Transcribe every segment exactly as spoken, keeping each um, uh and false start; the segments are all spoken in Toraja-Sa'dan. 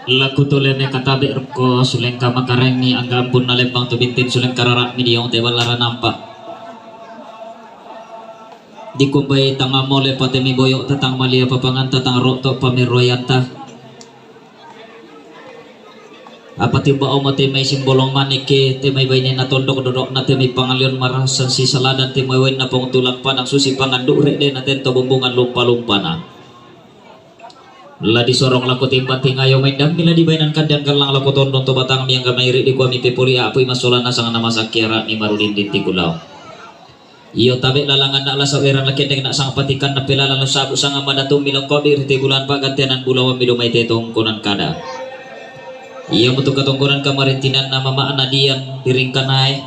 Laku tole me katabe' rokko sulengka makarengngi, angga ampun nalembang tu bintin sulengka rara'mi diong te ballara nampa. Dikumbai tanga mole patemi boyo tatang malia papanganta tang ro'to pameroyanta. Apa tiba omo te mai simbolong maneke, te mai bainena tondok dodokna, te mai pangalion marasan sisaladan, te mai wainna pong tulang padang susi pangandu' re'de na tento bumbungan lumpa-lumpana. La disorong lako timba tingayo mai dammi la dibainan kandian gallang lako tondon to batang miangga mai ri dikua mi pepoli apu imasola nasang nama sakiara mi marudindin tikulau. Iyo tabe' lalangan na' la saweran la kendek na' sang patikan na pelala lo sabu sanga madatung milong kodi riti bulan pagantianan bulawan mido mai te tongkonan kada. Iyo mutu katongkonan kamarintinan na mama'na dian piringkanae.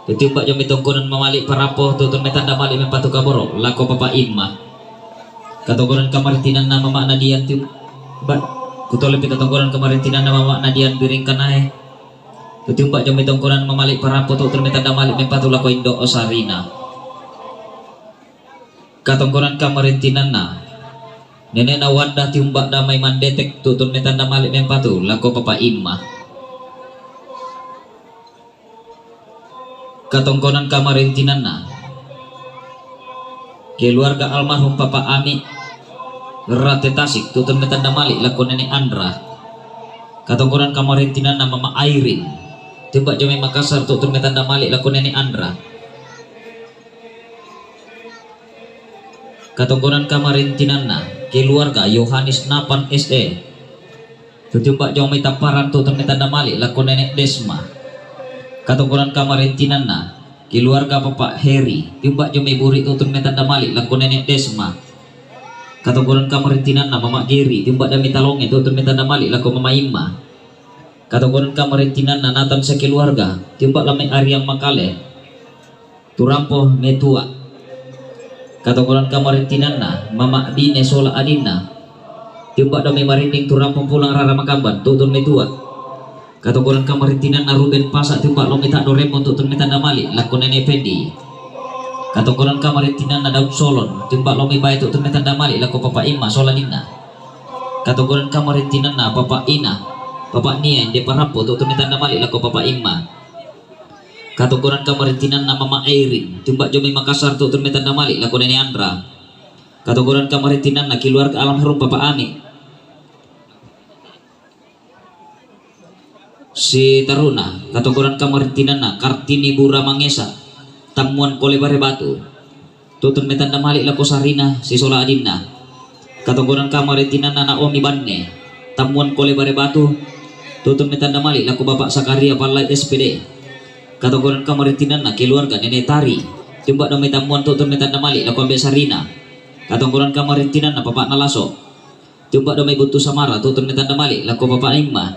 Tutiumba' jommi tongkonan mamali' parapo tutun metanda mali' mempatu kaboro' lako papa imma. Katongkonan kamarintinan na mama'na dian tiumba'. Kutolepi katongkonan kamarintinan na mama'na dian piringkanae. Tutiumba' jommi tongkonan mamali' parapo tutun metanda mali' mempatu lako indo' osarina. Katongkonan kamarintinanna nene'na Wanda tiumba' damai mandetek tutun metanda mali' mempatu lako papa imma. Katongkonan kamarintinanna keluarga almarhum papa Ami Rate Tasik tutun metanda mali' lako nene' Andra. Katongkonan kamarintinanna mama Airin tiumba' jommi Makassar tutun metanda mali' lako nene' Andra. Katongkonan kamarintinanna keluarga Yohanes Napan S E. Tutiumba' jommi tamparan tutun metanda mali' lako nene' Desma. Katongkonan kamarintinanna keluarga papa Heri tiumba' jommi Buri tutun metanda mali' lako nene' Desma. Katongkonan kamarintinanna mama Geri tiumba' dammi talonge tutun metanda mali' lako mama imma. Katongkonan kamarintinanna Natan sakeluarga tiumba' lammi Ariang Makale. Turampo metua. Katongkonan kamarintinanna mama Bine sola adinna tiumba' dammi marinding Turampo pulang rara makamban tutun metua. Katongkonan kamarintinanna Ruben Pasa tiumba' lommi ta'do remmon tutun metanda mali' lako nene' Pendi. Katongkonan kamarintinanna Daud Solon tiumba' lommi bae tutun metanda mali' lako papa imma sola adinna. Katongkonan kamarintinanna papa Ina, papa Nia inde parappo tutun metanda mali' lako papa imma. Katongkonan kamarintinanna mama Airin tiumba' jommi Makassar tutun metanda mali' lako nene' Andra. Katongkonan kamarintinanna keluarga almarhum papa Ami si taruna. Katongkonan kamarintinanna Kartini Bura Mangesa tammuan kole bare batu tutun metanda mali' lako sarina sisola adinna. Katongkonan kamarintinanna Naomi Banne tammuan kole bare batu tutun metanda mali' lako bapa Sakaria Pallai S P D. Katongkonan kamarintinanna keluarga nene' Tari tiumba' dammi tammuan tutun metanda mali' lako ambe sarina. Katongkonan kamarintinanna papa'na Laso tiumba' dammi Buttu Samara tutun metanda mali' lako papa imma.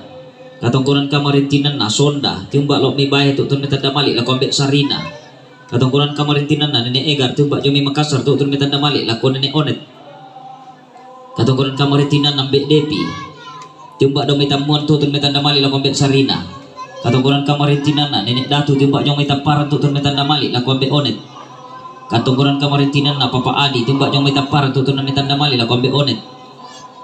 Katongkonan kamarintinanna Sonda tiumba' lommi bae tutun metanda mali' lako ambe sarina. Katongkonan kamarintinanna nene' Egar tiumba' jommi Makassar tutun metanda mali' lako nene' Onet. Katongkonan kamarintinanna ambe Depi tiumba' dammi tammuan tutun metanda mali' lako ambe sarina. Katongkonan kamarintinanna nene' Datu tiumba' jommi tamparan tutun metanda mali' lako ambe Onet. Katongkonan kamarintinanna papa Adi tiumba' jommi tamparan tutun metanda mali' lako ambe Onet.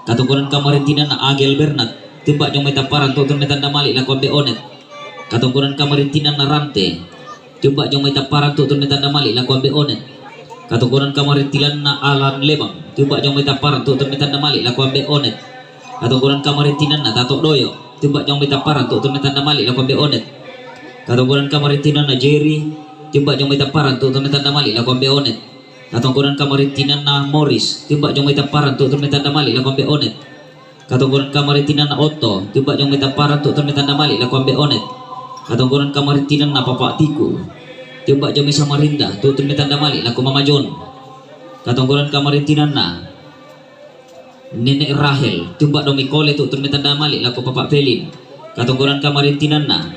Katongkonan kamarintinanna Agel Bernat tiumba' jommi tamparan tutun metanda mali' lako ambe Onet. Katongkonan kamarintinanna Rante tiumba' jommi tamparan tutun metanda mali' lako ambe Onet. Katongkonan kamarintinanna Alan Lebang tiumba' jommi tamparan tutun metanda mali' lako ambe Onet. Katongkonan kamarintinanna Tato Doyo tiumba' jommi tamparan tutun metanda mali' lako ambe Onet. Katongkonan kamarintinanna Jerry tiumba' jommi tamparan tutun metanda mali' lako ambe Onet. Katongkonan kamarintinanna Morris tiumba' jommi tamparan tutun metanda mali' lako ambe Onet. Katongkonan kamarintinanna Otto tiumba' jommi tamparan tutun metanda mali' lako ambe Onet. Katongkonan kamarintinanna papa Tiku tiumba' jommi Samarinda tutun metanda mali' lako mama John. Katongkonan kamarintinanna nene' Rahel tiumba' dammi kole tutun metanda mali' lako papa Pelin. Katongkonan kamarintinanna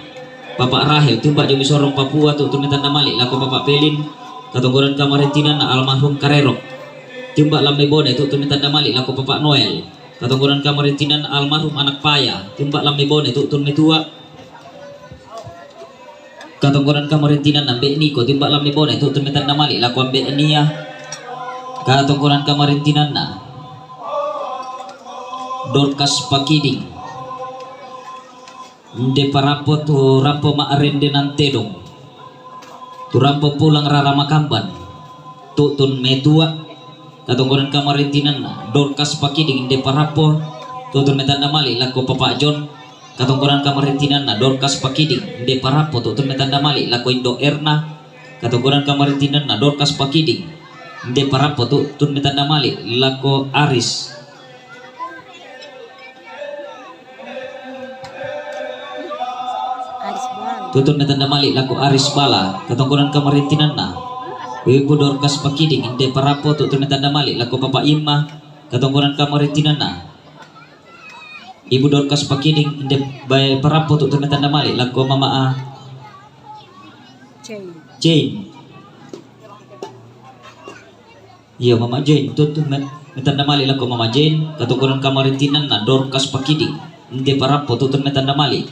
papa Rahel tiumba' jommi Sorong Papua tutun metanda mali' lako papa Pelin. Katongkonan kamarintinanna almarhum Karerok tiumba' lammi Bone tutun metanda mali' lako papa Noel. Katongkonan kamarintinanna almarhum Anak Paya tiumba' lammi Bone tutun metua. Katongkonan kamarintinanna ambe Niko tiumba' lammi Bone tutun metanda mali' lako ambe Nia. Katongkonan kamarintinanna Dorkas Pakiding, inde parappo tu rampo ma'rende nantedong, tu rampo pulang rara makamban, tu'tun metua. Katongkonan kamarintinanna Dorkas Pakiding, inde parappo tu'tun metanda mali' lako Papa John. Katongkonan kamarintinanna Dorkas Pakiding, inde parappo tu'tun metanda mali' lako Indo Erna. Katongkonan kamarintinanna Dorkas Pakiding, inde parappo tu'tun metanda mali' lako Aris. Tu'tun metanda mali' lako Aris Bala. Katongkonan kamarintinanna Ibu Dorkas Pakiding, inde parappo tu'tun metanda mali' lako Papa Imma. Katongkonan kamarintinanna Ibu Dorkas Pakiding, inde bae parappo tu'tun metanda mali' lako Mama A. Jane. Iya, Mama Jane, tu'tun me-, metanda mali' lako Mama Jane. Katongkonan kamarintinanna Dorkas Pakiding, inde parappo tu'tun metanda mali'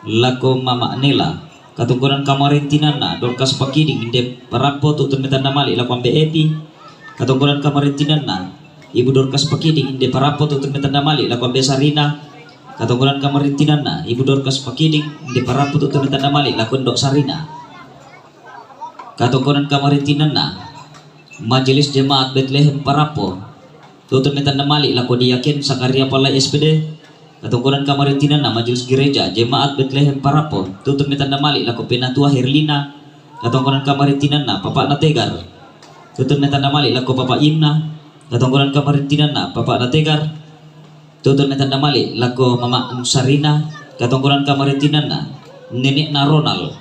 lako Mama Nela. Katongkonan kamarintinanna Dorkas Pakiding, inde parappo tu'tun metanda mali' lako Ambe Epi. Katongkonan kamarintinanna Ibu Dorkas Pakiding, inde parappo tu'tun metanda mali' lako Ambe Sarina. Katongkonan kamarintinanna Ibu Dorkas Pakiding, inde parappo tu'tun metanda mali' lako Indo Sarina. Katongkonan kamarintinanna Majelis Jemaat Betlehem Parappo, tu'tun metanda mali' lako Diaken Sakaria Palai S P D. Katongkonan kamarintinanna Majelis Gereja Jemaat Betlehem Parappo, tu'tun metanda mali' lako Penatua Herlina. Katongkonan kamarintinanna Papa'na Tegar, tu'tun metanda mali' lako Papa Imna. Katongkonan kamarintinanna Papa'na Tegar, tu'tun metanda mali' lako Mama Sarina. Katongkonan kamarintinanna Nene'na Ronald,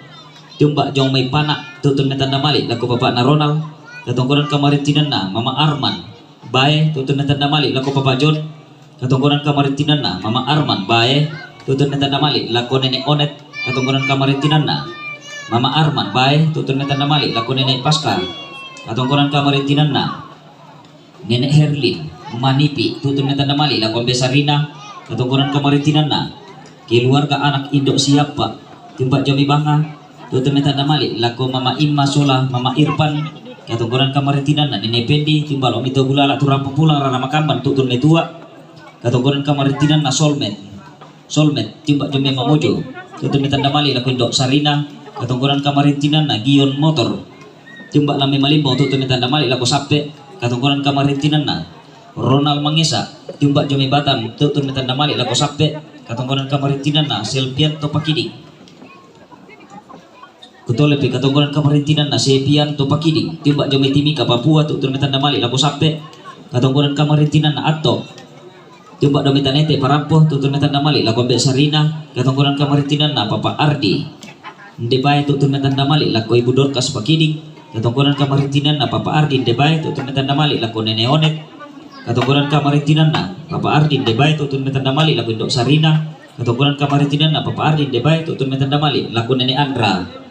tiumba' jomai Pana', tu'tun metanda mali' lako Papa'na Ronald. Katongkonan kamarintinanna Mama Arman, bae, tu'tun metanda mali' lako Papa John. Katongkonan kamarintinanna Mama Arman, bae, tu'tun metanda mali' lako Nene Onet. Katongkonan kamarintinanna Mama Arman, bae, tu'tun metanda mali' lako Nene Paska. Katongkonan kamarintinanna Nene Herlin, Manipi, tu'tun metanda mali' lako Ambe Sarina. Katongkonan kamarintinanna keluarga anak Indo Siappa, tiumba' jomai Banga, tu'tun metanda mali' lako Mama Imma sola Mama Irpan. Katongkonan kamarintinanna Nene Pendi, tiumba' lomi to bulala tu rampo pulang rara makamban, tu'tun metua. Katongkonan kamarintinanna Solmet, Solmet, tiumba' jomai Mamuju, tu'tun metanda mali' lako Indo Sarina. Katongkonan kamarintinanna Gion Motor, tiumba' lami Malimbo, tu'tun metanda mali' lako Sappe. Katongkonan kamarintinanna Ronald Mangesa, tiumba' jomai Batam, tu'tun metanda mali' lako Sappe. Katongkonan kamarintinanna Selpianto Pakiding. Kutolepi, katongkonan kamarintinanna Sepianto Pakiding, tiumba' jomai Timika Papua, tu'tun metanda mali' lako Sappe. Katongkonan kamarintinanna Atto, tiumba' jomai Tanete Parappo, tu'tun metanda mali' lako Ambe Sarina. Katongkonan kamarintinanna Papa Ardi, inde bae, tu'tun metanda mali' lako Ibu Dorkas Pakiding. Katongkonan kamarintinanna Papa Ardi, inde bae, tu'tun metanda mali' lako Nene Onet. Katongkonan kamarintinanna Papa Ardi, inde bae, tu'tun metanda mali' lako Indo Sarina. Katongkonan kamarintinanna Papa Ardi, inde bae, tu'tun metanda mali' lako Nene Andra.